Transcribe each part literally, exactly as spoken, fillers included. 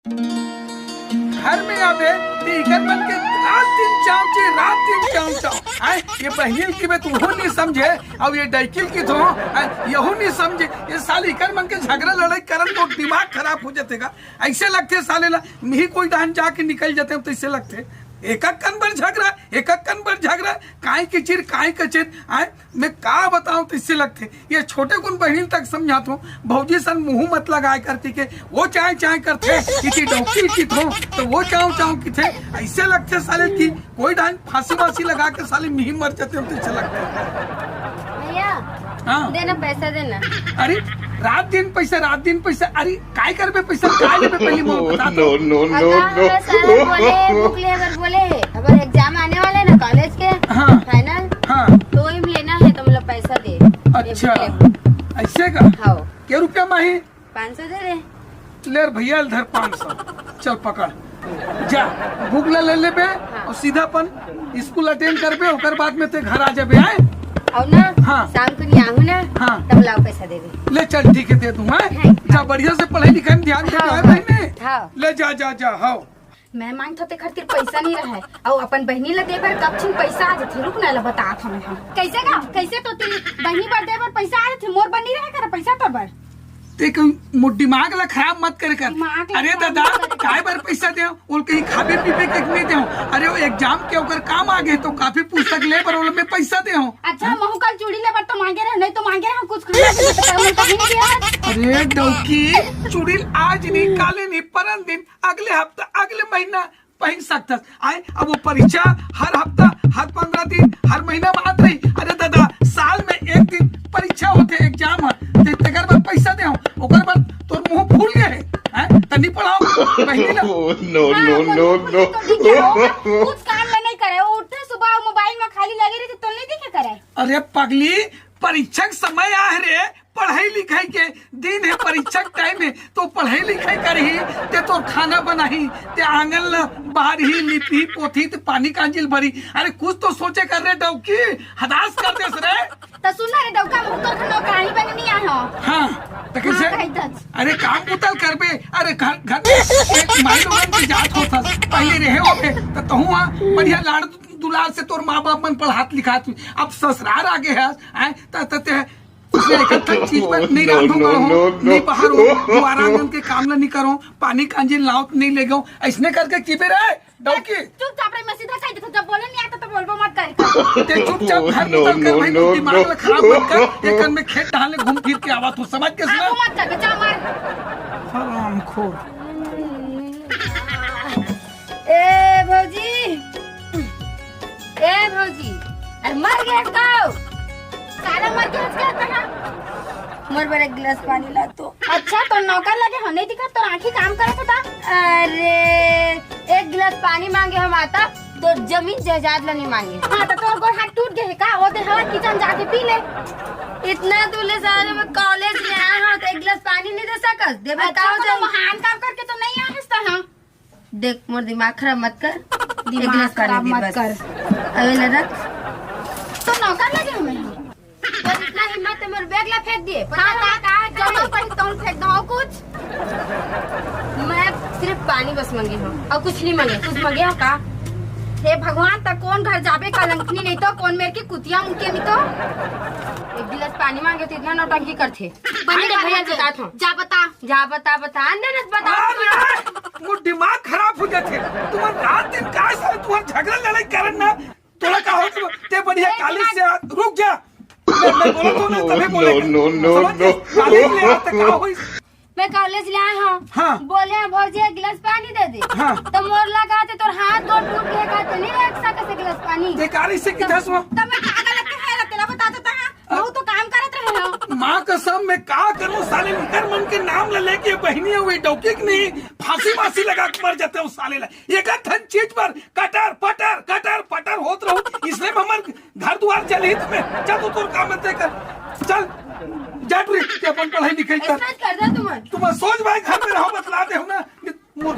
घर में आबे, त इकर मन के रात दिन चाँव चाही, रात दिन चाँव चाही। आय, ये बहिनी ल कहिबे त उहू नइ समझे, अउ ये डौकी ल कहिथों, आय, यहू नइ समझे। ये साले इकर मन के झगरा लड़ई करन तो दिमाग खराब हो जाथे गा। अइसे लगथे साले ला, मिही कोई डहन जाके निकल जातेंव, त अइसे लगथे। एकक कन बर झगरा, एकक कन बर झगरा, काय किचिर, काय कचेर, आय, मैं का बतावंव, त अइसे लगथे। ये छोटे कुन बहिनी तक समझाथों, भौजी सन मुहूँ मत लगाय करके के, वो चाँय चाँय करथे, इती डौकी ल कहिथों, त वो चाँव चाँव कहिथे, अइसे लगथे साले कि कोई डहन फांसी वासी लगा के साले मिही मर जातेंव, त अइसे लगथे। भैया, हाँ। देना, पैसा देना। अरे, रात दिन पैसा, रात दिन पैसा। अरे, काय करबे पैसा, काय लेबे, पहिली मोला बता तो। No, no, no, अगर no। सर बोले, बुक ले बर बोले हे, अब एग्जाम आने वाले हे ना कॉलेज के, हाँ। फाइनल, हाँ। तो वही लेना हे, तो मतलब पैसा दे। अच्छा, ये बुक ले। अइसे का? हाँ। के रुपया म आही? पाँच सौ दे दे। ले रे भैया, ल धर पाँच सौ, चल पकड़, जा, बुक ला ले लेबे हाँ। अउ सीधा अपन स्कूल अटेंड करबे, ओकर बाद में तें घर आ जाबे, आय? अउ ना, हाँ। शाम कुन आहूँ ना, हाँ। तब लाव पैसा देबे। ले चल, ठीक हे, दे दूँ, आय? हाँ। जा, बढ़िया से पढ़ई लिखई म ध्यान दे, हाँ, आय हाँ, बहिनी? हाँ। ले जा, जा, जा, हाँ। मैं मांगथों तेखर तीर पैसा नइ रहय, अउ अपन बहिनी ला दे बर कब छिन पैसा आ जाथे, रुक ना, ला बताथों मैं। हाँ। कइसे गा? कइसे तोर तीर बहिनी बर दे बर पैसा आ जाथे, मोर बर नइ रहय करा पैसा तोर बर? तें कोई मोर दिमाग ला खराब मत करे कर। दिमाग ला अरे खराब दादा, मत करे कर। काय बर पैसा देंव? ओला कहीं खाबे पीबे के नइ देंव। अरे वो एग्जाम के ओकर काम आ गे, त कॉपी पुस्तक ले बर ओला मैं पैसा देंव। अच्छा, हाँ? महूँ कल चूड़ी ले बर तो मांगे रहेंव, नहीं तो मांगे रहेंव कुछ खाना के लिए, तो मैं कभी नहीं दिया। अरे डौकी, चूड़ी आज नहीं, काले नहीं, परन दिन, अगले हफ्ता, अगले महीना पहिर सकथस। आय, अब वो परीक्षा हर हफ्ता, हर पंद्रह दिन, हर महीना म आत रही। अरे दादा, साल में एक दिन परीक्षा होथे, एग्जाम ह, ते, तेकर बर पैसा देंव, ओकर बर तोर मुंह फूल गे हे, हैं? त नइ पढ़ाव बहिनी ला। No, हाँ, no, वो no, तो no। दिखे हो, कुछ काम में नहीं करे, वो उठे सुबह मोबाइल में खाली लगे रहिथे, तो नहीं दिखे करे। अरे पगली, परीक्षा के समय आहे रे, पढ़ई लिखई के दिन हे, परीक्षा के टाइम हे, तो पढ़ई लिखई करही, ते तोर खाना बनाही, ते आंगन ल बहारही, लिपही, पोतही, ते पानी कांजी ल भरही। अरे कुछ तो सोचे कर रे डौकी, हदास कर देस रे। त सुन ना रे डौका, महूं तोर घर नौकरानी बने नइ आए हंव। हाँ, त कइसे? हाँ, कही दस। अरे काम बुता ल करबे, अरे घर, घर में एक माई लोगन के जात होथस, पहले रहे होबे, त तहूं हा बढ़िया लाड़ दुलार से तोर माँ बाप मन पढ़ात लिखात हुई। अब ससुरार आ गे हस, आय, त, त, ते उसने एक ठन चीज पर नहीं रांधो गढ़ो, नहीं बहारो, दुआरा आंगन के काम ला नहीं करो, पानी कांजी लाओ नहीं ले गो, ऐसने करके की बेरा है, डौकी? चुपचाप रह, मैं सीधा कह देता, जब बोले नहीं आता तो बोलबो मत कर। ते चुपचाप घर में उतर कर भाई, दिमाग ला खराब मत कर, एक में खेत ढाले घूम फिर के आवा तू, समझ के हाँ, सुना? तू मत कर, जा मार। हरामखोर। ए भौजी, ए भौजी, अरे मर गे हस का? साला मर गे हस का तहां? मोर बर एक गिलास पानी ला तो। अच्छा, तोर नौकर लगे हंव, नहीं दिखत, तोर आंखी काम करत हे त? अरे, एक गिलास पानी मांगे हंव माता, तोर जमीन जायदाद ला नहीं मांगे। हाँ, त तोर गोड़ हाथ टूट गे हे का? ओ दे हवा किचन जाके पी ले। इतना दूर ले साले मैं कॉलेज ले आए हंव, त एक गिलास पानी नहीं दे सकस? देबे अच्छा, का हो कोनो जाए? महान काम करके तो नहीं आए हस तहां? देख, मोर दिमाग खराब मत कर। दिमाग एक गिलास पानी खराब दे मत बस। कर। अबे ले रख। तो नौकर लगे हंव मैं। तोर इतना हिम्मत है, मोर बैग ला फेंक दिए। पता हाँ, नहीं का, का, का, का, जमा पर तौल फेंक दो, और कुछ? मैं सिर्फ पानी बस मांगे हंव, और कुछ नहीं मांगे। कुछ मांगे हंव का? हे भगवान, त कोन घर जाबे कलंकनी, नहीं तो कोन मेर के कुतिया मुके नहीं तो। एक गिलास पानी मांगे त इतना नौटंकी करथे। बने आने भैया बता। बतात हंव। जा बता। जा बता, बता, आने न बता। अरे, मोर दिमाग खराब हो जाथे। तुमन रात दिन काय साले तुमन झगड़ा लड़ाई करन ना? तोला का हो गया? ते बढ़िया ए, कॉलेज से आ, रुक जा। मैं, मैं बोला तो ना, तभी बोले। No, no, no, समझ गए? No। कॉलेज ले आ, त का होइस? मैं कॉलेज ले आए हंव। हाँ। बोले हंव, "भौजी, एक गिलास पानी दे दे।" हाँ। त मोर लगा ते तोर हाथ गोड़ टूट गे का, ते नहीं रख सकस एक गिलास पानी। ते का रही से त, किधर से? त मैं पागल लग के है, तेला बता देता है। हाँ। वो तो काम करत रहे हो। माँ कसम, मैं का करूँ साले, निकर मन के नाम ले लेके बहिनी हुई डौकी की नहीं, फांसी वासी लगा के मर जाते हो साले ला। एक ठन चीज पर कटर पटर, कटर पटर होत रहू, इसलिए में हमर घर दुआर चलही तुम्हें। चल तू तोर काम ते कर, चल जा टुरी, ते अपन पढ़ाई लिखाई कर। ऐसा कर दे तुम। तुम सोच भाई घर में रहो, बतला दे हूँ ना, मोर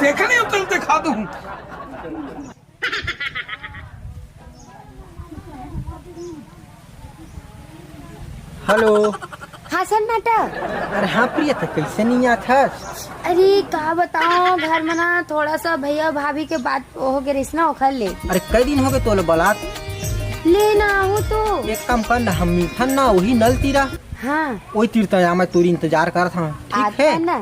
देखे नहीं उतल दिखा दो हूँ। हेलो। हाँ सन्नाटा। अरे हाँ प्रिया, त कइसे नइ आथस? अरे का बताओ, घर में ना थोड़ा सा भैया भाभी के बात हो गे रहिस ना, ओखर ले। अरे कई दिन हो गे तोला बलात? ले ना आहूं तो। एक काम कर ना, हम मिलथन ना वही नल तीरा। हाँ। वही तीर तैं आ, मैं तोर इंतजार करत हंव। ठीक हे ना?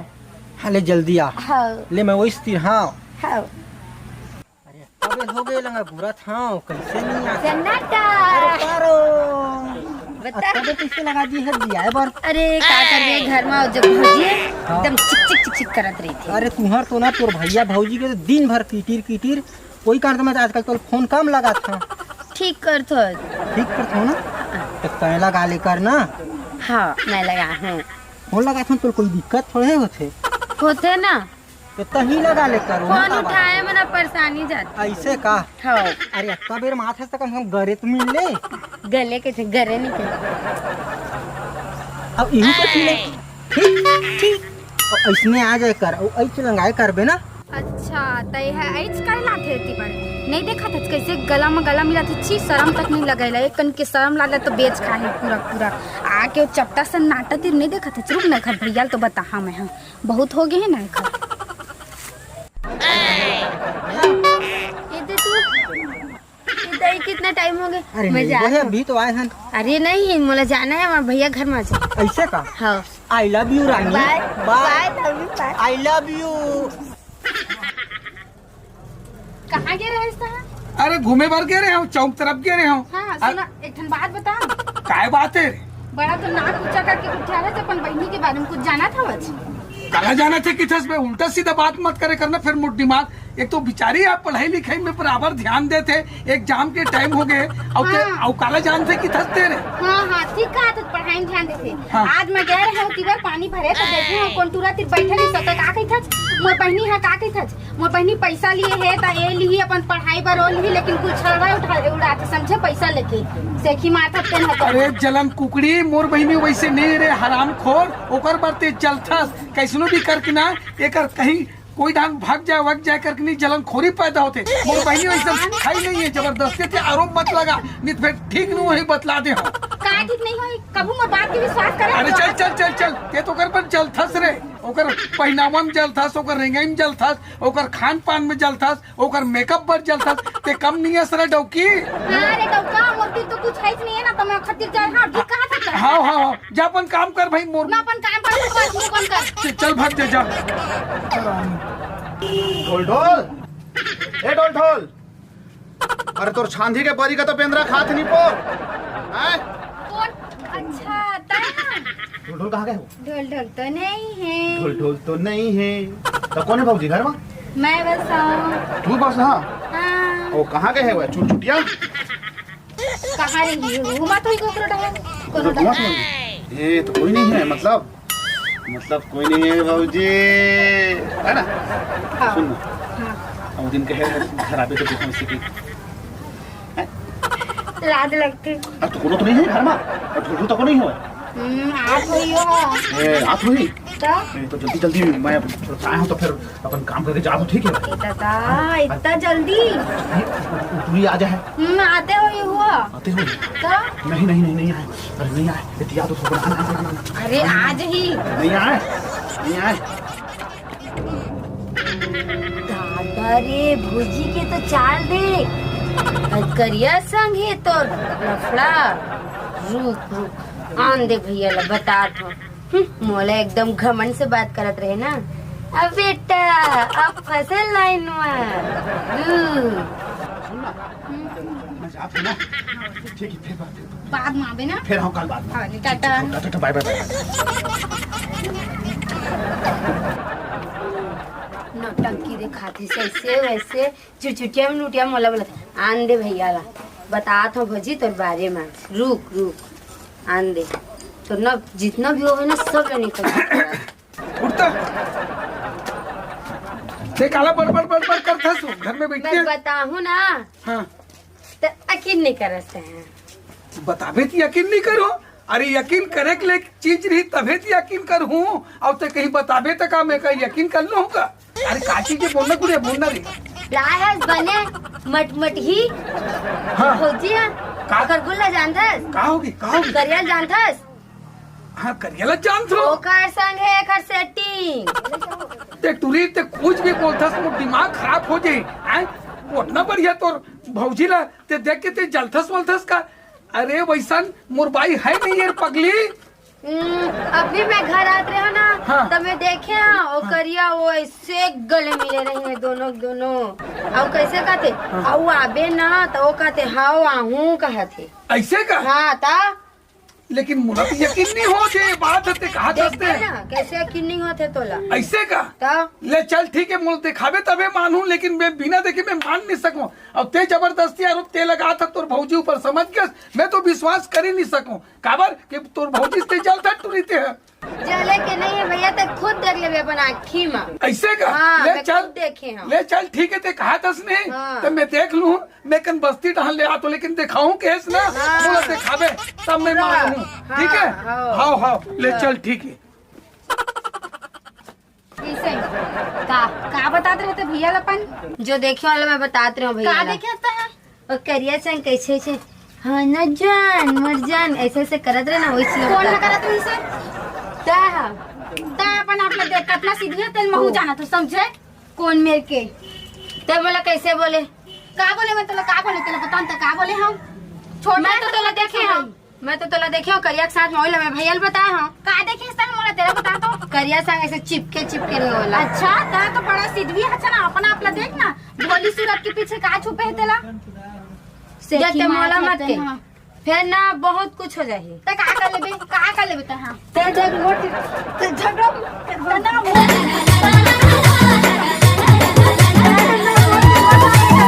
हाँ, ले जल्दी आ। हाँ। ले मैं वही तीर, हाँ। हाँ। अरे, अबे हो गे लंगा घूरत हंव, कइसे नइ आत? सन्नाटा। अरे, पारो। बता। अतका देर कइसे लगा दिए हे बियाह बर? अरे, का करबे, घर में जब भौजी हे, हाँ। एकदम चिक चिक चिक चिक करत रहिथे। अरे, तुंहर तो ना, तोर भैया भौजी के तो दिन भर किटिर किटिर, वही कारण से मैं आजकल तोला फोन कम लगात हंव। ठीक करथो। ठीक करथो ना? हाँ। त तैं लगा ले कर ना। हाँ, मैं लगाहूं। फोन लगाथंव, तोला कोई दिक्कत थोड़े होथे। होथे ना। त तहीं लगा ले कर, फोन उठाए म ना परेशानी जाथे। अइसे का? हाँ। अरे, अतका बेर म आथस त कम से कम गरे तो मिल ले। गले कथे, गरे नइ कथे। अब इही तो ठीक हे। ठीक, ठीक। अउ अइसने आ जाए कर, अउ अइच लंगाए करबे ना। अच्छा, त एह अइच काहे लाथे एती बर? नइ देखत हच कइसे गला म गला मिलाथे? छी, शरम तक नइ लगय ला। एक कन के शरम लागे त बेच खाही पूरा पूरा। आके ओ चपटा सन्नाटा तीर नइ देखत हच? रुक ना, एखर भैया ल तो बताहूं मैं, हाँ। बहुत हो गे हे ना एखर। ये दे तू। ये दे, कितना टाइम हो गे? अरे मैं नहीं, जात वो है, हूँ। अभी तो आए हन। अरे नहीं, मोला जाना हे, वहाँ भैया घर में आ जाए। अइसे का? हाँ। I love you Rani. Bye। Bye। Bye, love you, bye। I love you। कहाँ गे रहेस तैं? अरे घूमे बर गे रहेंव, चौक तरफ गे रहेंव। हाँ, अ- सुना, एक ठन बात बताओ। काय बात हे रे? बड़ा तो नाक ऊंचा करके गोठियाथस, अपन बहिनी के बारे में कुछ जानत हवच? काला जानत हे कहिथस बे, उल्टा सीधा बात मत करे कर ना, फेर मोर दिमाग, एक तो बिचारी ह पढ़ई लिखई में बराबर ध्यान देथे, exam के time हो गे, अउ ते, हाँ। अउ काला जानथे कहिथस तैं रे। हाँ, हाँ, ठीक कहत हस, पढ़ई में ध्यान देथे। हाँ। आज मैं गे रहेंव ओती बर पानी भरे, त देखे हंव कोंटूरा तीर बइठे रहिस, त का कहिथस, मोर बहिनी ह का कहिथस, मोर बहिनी पइसा लिए हे, त ए लिही अपन पढ़ई बर, ओ लिही, लेकिन कुल छलवा उठा, उड़ाथे, समझे, पइसा लेके। सेखी मारथस तेन ह तो। अरे जलन कुकड़ी, मोर बहिनी वइसे नइ रे, हरामखोर, ओकर बर तैं जलथस, कइसनो भी करके ना, एकर कहीं कोई डाहन भाग जाए, वग जाए करके नइ, जलनखोरी पैदा होथे। मोर बहिनी वइसन हई नइ हे, जबरदस्ती तैं आरोप मत लगा, नइ त फेर ठीक नइ होही, बतला देहंव। का ठीक नइ होही? कभू मोर बात के विश्वास करे अरे तो चल, चल, चल, चल, तैं तो ओकर बर जलथस रे, ओकर पहिनावा में जलथस, ओकर रेंगई में जलथस, ओकर खान पान में जलथस, ओकर makeup बर जलथस, तैं कम नइ हस रे डौकी। हाँ रे डौका, मोर तीर तो कुछ हइच नइ हे ना, त मैं ओखर तीर जलहूं, ठीक कहत हस। हाँ, हाँ, हाँ, जा अपन काम कर भाई, मोर मैं अपन काम कर, तू बात मुंह बंद कर। चल, चल भाग जा, जा। ढोल ढोल, ए ढोल ढोल, अरे तोर छांदी के बरी का तो बेंदरा खात नइ पोर, हैं? कौन? अच्छा, तैं ना? ढोल ढोल कहाँ गे हो? ढोल ढोल तो नइ हे। ढोल ढोल तो नइ हे। त कोन हे भौजी घर में? मैं बस हंव। तू बस, हाँ? हाँ। ओ, कहाँ गे हे वो चुटचुटिया? कहाँ रही? घूमत होही कोकरो डहर, कोनो डहर। ए, त कोई नइ हे, मतलब, मतलब कोई नइ हे भौजी, है ना? हाँ। सुन ना, हाँ। अब दिन कहे घर आबे तो देखो इसे की। लाज लगथे। अब तो कोनो तो नइ हे घर में, अउ ढोल ढोल तको नइ होय। हम्म, आत होही हो। ए, आत होही? त? ए, त जल्दी, जल्दी, मैं अब थोड़ा सा आया हूँ, तो फिर अपन काम करके जाबो, ठीक है? ए दादा, इतना जल्दी? ए, तू ही आ जाए। हम्म, आते होही हो। आते होही? त? नहीं, नहीं, नहीं, नहीं आए। अरे, नहीं आए। ए, तिया तो थोड़ा, ना, ना, ना, ना, ना। अरे, आज ही। नहीं आए। नहीं आए। दादा रे, भौजी के तो चाल देख। करिया संग हे तोर लफड़ा। रुक, रुक, आन दे भैया ला, बतात हंव। हम्म, मोला एकदम घमंड से बात करत रहे ना। अब बेटा, अब फसल लाइन में। रुक। सुन ना, मैं जात हूँ ना। ठीक है, फिर बात करते हैं। बाद में आबे ना। फिर हम कल बात करते हैं। हाँ, टाटा। ठीक, टाटा, बाय, बाय, बाय, बाय। नौटंकी दिखाथे, ऐसे वैसे चुचुटिया में लुटिया मोला बोला। आन दे भैया ला, बतात हंव भौजी तोर बारे में। रुक, रुक, आन दे। तो ना, जितना भी होवे ना, सब ला निकल। उठता। ते काला बड़ बड़ बड़ बड़ करथस घर में बैठ के? मैं बताहूँ ना। हाँ। त यकीन नइ करस तैं। बताबे त यकीन नइ करहूँ। अरे यकीन करे के ले चीज रही तभे त यकीन करहूँ। अउ तैं कहीं बताबे त का मैं का यकीन कर लूँ का? अरे का चीज हे बोलना कुड़े बोलना रे। लायस बने मटमटही। हाँ। भौजी हाँ। का? ओकर गुण ला जानथस? का होगे? का होगे? करिया ल जानथस? हाँ, करिया ला जानथों। ओकर संग हे एकर setting। ते टुरी, ते कुछ भी बोलथस, मोर दिमाग खराब हो जाही। हैं? वो इतना बढ़िया तोर भौजी ला ते देख के ते जलथस वलथस का? अरे वैसन मोर बाई है नहीं यार पगली। हम्म, अभी मैं घर आत रहे ना, हाँ। तब मैं देखे हाँ, वो हाँ। करिया वो ऐसे गले मिले रहे हैं दोनों दोनों। और कैसे कहते? हाँ। और वो आबे ना तो वो कहते हाँ आहूँ कहते। ऐसे का? हाँ ता। लेकिन मोला तो यकीन नहीं होत हे, ये बात हे ते कहा देख करते। ना, कैसे यकीन नहीं होत हे तोला? ऐसे का? ता? ले चल ठीक हे, मोला दिखाबे तबे मानहूँ, लेकिन मैं बिना देखे मैं मान नहीं सकूँ। अब ते जबरदस्ती आरोप ते लगाथस तोर भौजी ऊपर, समझ गए? मैं तो विश्वास कर ही नहीं सकूँ। काबर कि तोर भौजी से जलथस टुरी ते ह। जले के नहीं है भैया, ते खुद देख लेबे अपन आँखी में। ऐसे का? हाँ, ले मैं चल, खुद देखे हूँ। ले चल ठीक हे, ते कहाथस नहीं, हाँ। तो मैं देख लूँ। मैं कन बस्ती डहन ले आथों, लेकिन देखाहूँ केस ना, हाँ। मोला देखाबे, तब मैं पूरा। मानहूँ। ठीक हे? हाँ, हाँ। हाँ, हाँ, ले हाँ। चल, ठीक हे। ऐसे ही। का, का बतात रहे थे भैया ला अपन? जो देखे वाला मैं बतात रहे हूँ भैया का ला। देखे था? वो करिया संग कैसे, ऐसे, "हाँ ना जान, मोर जान", ऐसे, ऐसे करत रहे ना, वही चीज कौन बतात ना करत रहे। रही से? ता हा। ता अपन आप लोग देख, कितना सीधी है, तेल महू ओ। जाना तो समझे? कौन मेरे के? तब बोला कैसे बोले? का बोले? मैं तोला का बोले? तेला बता न, त का बोले हम? छोड़ मैं दे, तो तोला देखे हम। मैं तो तोला देखे हो करिया के साथ में, ओला मैं भैया ल बताए हो। का देखे सन मोला तेला बता तो। करिया संग ऐसे चिपके चिपके रहे वाला। अच्छा, तेरा तो बड़ा सिद्धवी है, अच्छा ना, अपना आप ला देख ना, भोली सूरत के पीछे का छुपे है तेला? से देख, ते मोला मत के। हाँ। फिर ना बहुत कुछ हो जाही। ते का कर लेबे? का कर लेबे ते? हाँ। ते जब मोट, ते झगड़ा, ते ना मोट।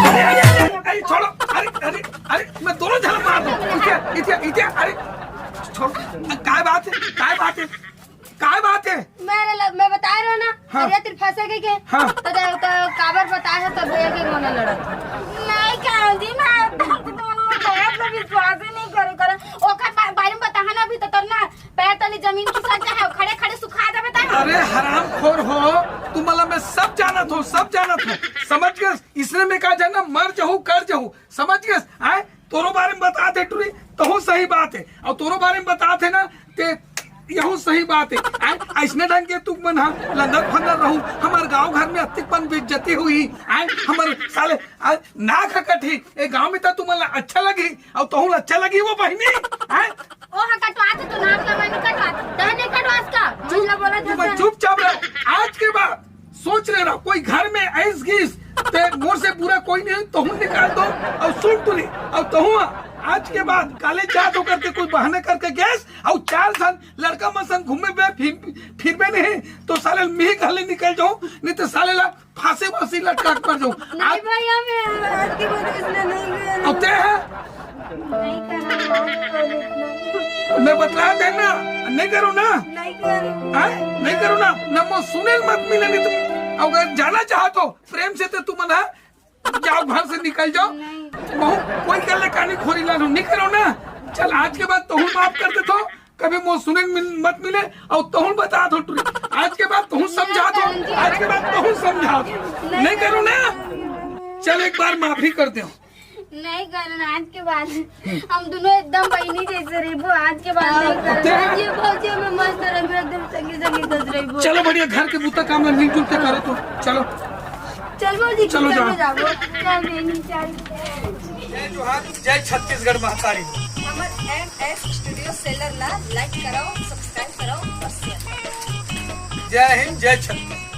अरे, अरे, अरे, अरे, छोड़ो। अरे, अरे, अरे, मैं दोनों झन मार दूं। इथे, इथे, इथे, अरे, छोड़। काय बात हे? काय बात हे? काय बात हे? मेरे ल-, मैं बता रहा हूँ ना, हाँ। करिया तीर फंसे गई के? हाँ। तो, तो, तो काबर बताए हो तो भैया के मोने लड़त। नहीं कहूँ जी, मैं तो दोनों बात में विश्वास ही नहीं करे, करे। ओकर बा-, बारे में बताहा ना, अभी तो तर ना पैर तले जमीन खिसक जाए, खड़े खड़े सुखा जाबे ता। अरे हरामखोर हो, तुमला मैं सब जानत हो, सब जानत हो, समझ गए? इसने मैं कहा जाना, मर जहू, कर जहू, समझ गए? आए, तोरो बारे में बतात हे टुरी, तहू सही बात हे, अउ तोरो बारे में बतात हे ना, ते यहू सही बात हे। आए, अइसने ढंग के तुमन ह लंदर फंदर रहू, हमर गांव घर में अतिक पन बेइज्जती होही। आए, हमर साले, आ, नाक ह कटही, ए गांव में त तुमन ला अच्छा लगही, अउ तहू ला अच्छा लगही वो बहिनी, आए? ओ ह कटवाथे तो नाक ला मैं नहीं कटवाथे, तहने कटवास का? चुप, मतलब बोला तुमन जैसे चुपचाप रहो। आज के बाद सोच रहे रहो, कोई घर में आइस गिस, ते मोर से बुरा कोई नहीं, तहूँ निकाल दो। अउ सुन टुरी, अउ तहूँ आज के बाद कॉलेज जात हो करके कोई बहाना करके गेस, अउ चार साल लड़का मन संग घूमे बे, फिर, फिर बे नहीं, तो साले मी घर ले निकल जाऊँ, नहीं तो साले ला फांसी वासी लटका के मर जाऊँ। नहीं आज भैया, मैं आज के बाद इसने नहीं करा। अब ते है? नहीं करा, आज के बाद इतना। मैं बतला दे ना, नहीं करो ना। नहीं करो। हाँ? नहीं करो ना। ना मोर सुने मत मिले, नहीं तो अगर जाना चाहत हो प्रेम से तो तुमन ह जाओ, घर से निकल जाओ। नहीं। महू कोई कर ले कहानी खोरी लानो, नहीं करो ना। चल, आज के बाद तहूँ माफ कर देथो, कभी मोर सुने मिल-, मत मिले, अउ तहूँ बतात हो टुरी। आज के बाद तहूँ समझात हो, नहीं, आज के बाद तहूँ समझात हो। नहीं नहीं करो ना। करूँगी। चल, एक बार माफी कर दे। नहीं करना, आज के बाद हम दोनों एकदम बहिनी जैसे रहिबो। आज के बाद नहीं करना। ते- आज ये भौजी में मस्त रहिबो, एकदम संगी संगी दस रहिबो। चलो बढ़िया, घर के बूता काम ला मिलजुल के करो तो। चलो। चल भौजी, चलो चल जाओ। जाओ। चल बहिनी, चल। जय जोहार, जय छत्तीसगढ़ महतारी। हमर एम एस स्टूडियो सेलर ला like कराओ, subscribe कराओ और share कराओ। जय हिंद, जय छत्तीसगढ़।